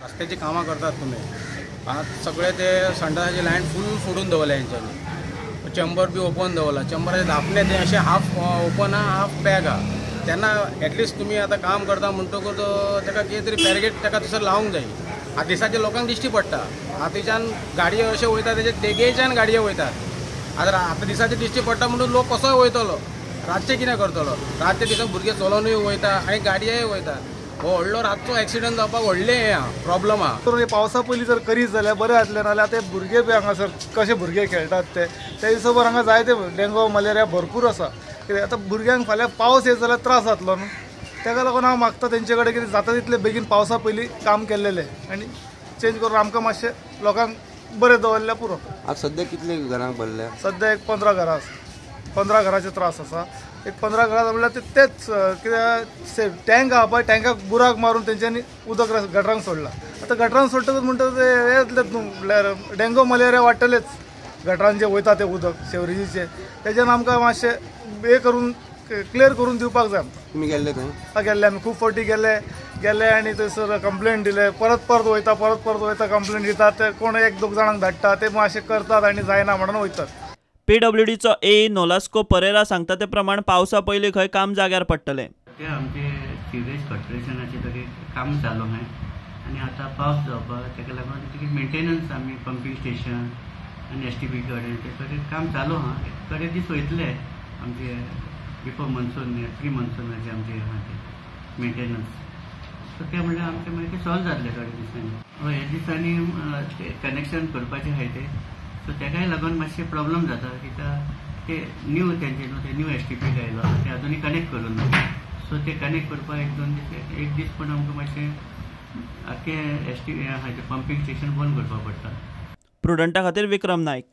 रस्त्याची कामां करतात तुमी, आतां सगळे ते संडासाची लायन फूल फोडून दवरल्या हेंच्यांनी, चेंबर बी ओपन दवरला, चेंबराचे धापणे ते अशें हाफ ओपन आहा, हाफ पॅक आहा. तेन्ना एटलिस्ट तुमी आतां काम करता म्हणटकूच ताका कितें तरी बॅरिगेट ताका थंयसर लावंक जाय. आतां दिसाचे लोकांक दिश्टी पडटा, आतां थंयच्यान गाडयो अशे वयता, तेजे देगेच्यान गाडयो वयतात. आतां आतां दिसाचे दिश्टी पडटा म्हणून लोक कसोय वयतलो, रातचें कितें करतलो? रातचे दिसा भुरगे चलोनूय वयता आनी गाडयेय वयता. हो व्हडलो रातचो एक्सिडंट जावपाक व्हडलें हें आहा, प्रॉब्लम आहा. पावसा पयलीं जर करीत जाल्यार बरें जातलें, नाल्यार ते भुरगे बी हांगासर कशे भुरगे खेळटात ते त्या हिशोबार हांगा जायते डेंगू मलेरिया भरपूर आसा. कित्याक आतां भुरग्यांक फाल्यां पावस येत जाल्यार त्रास जातलो न्हू, ताका लागून हांव मागता तेंचे कडेन कितें जाता तितलें बेगीन पावसा पयलीं काम केल्लेलें आनी चेंज करून आमकां मातशें लोकांक बरें दवरल्यार पुरो. आतां सद्या कितले घरां भरल्या? सद्या एक 15 घरां आसा, 15 घराचे त्रास आसा. एक 15 घरां म्हणल्यार ते तेच कित्याक टँक आहा पळय, टँकाक बुराक मारून तेंच्यांनी उदक गटरांक सोडलां. आतां गटरांक सोडटकच म्हणटा ते हें येतलें न्हू, म्हणल्यार डेंगू मलेरिया वाडटलेच गटरान जे वयता तें उदक सेवरेजीचें. तेज्यान आमकां मातशें हें करून क्लियर करून दिवपाक जाय आमकां. तुमी गेल्ले थंय? हय गेल्ले आमी, खूब फावटी गेले गेले आनी थंयसर कंप्लेन दिले, परत परत वयता, परत परत वयता, कंप्लेन दितात, ते कोण एक दोग जाणांक धाडटा, ते मातशें करतात आनी जायना म्हणून वयतात. पीडब्ल्यूडीचो ए नोलास्को परेरा सांगता ते प्रमाण पावसा पयलीं खंय काम जाग्यार पडटलें. ते आमचे सिवरेज कॉर्पोरेशनाचे तरी काम चालू आहा आनी आतां पावस जावपाक ताका लागून तेजी मेंटेनन्स आमी पंपींग स्टेशन आनी एस टी पी कडेन ते सगळें काम चालू आहा. थोडे दीस वयतले आमचे बिफोर मॉन्सून, प्री मॉन्सूनाचे आमचे आहा ते मेंटेनन्स. सो ते म्हणल्यार आमचें मागीर ते सॉल्व जातले थोड्या दिसांनी. हय, ह्या दिसांनी कनेक्शन करपाचें आहाय ते, सो तेकाय लागून मातशें प्रॉब्लम जाता कित्याक ते न्यू तेंचे न्हू ते न्यू एस टी पी आयलो ते अजुनूय कनेक्ट करूं ना. सो ते कनेक्ट करपाक एक दोन दीस, एक दीस पण आमकां मातशें आख्खें एस टी हाचें पंपींग स्टेशन बंद करपाक पडटा. प्रुडंटा खातीर विक्रम नायक.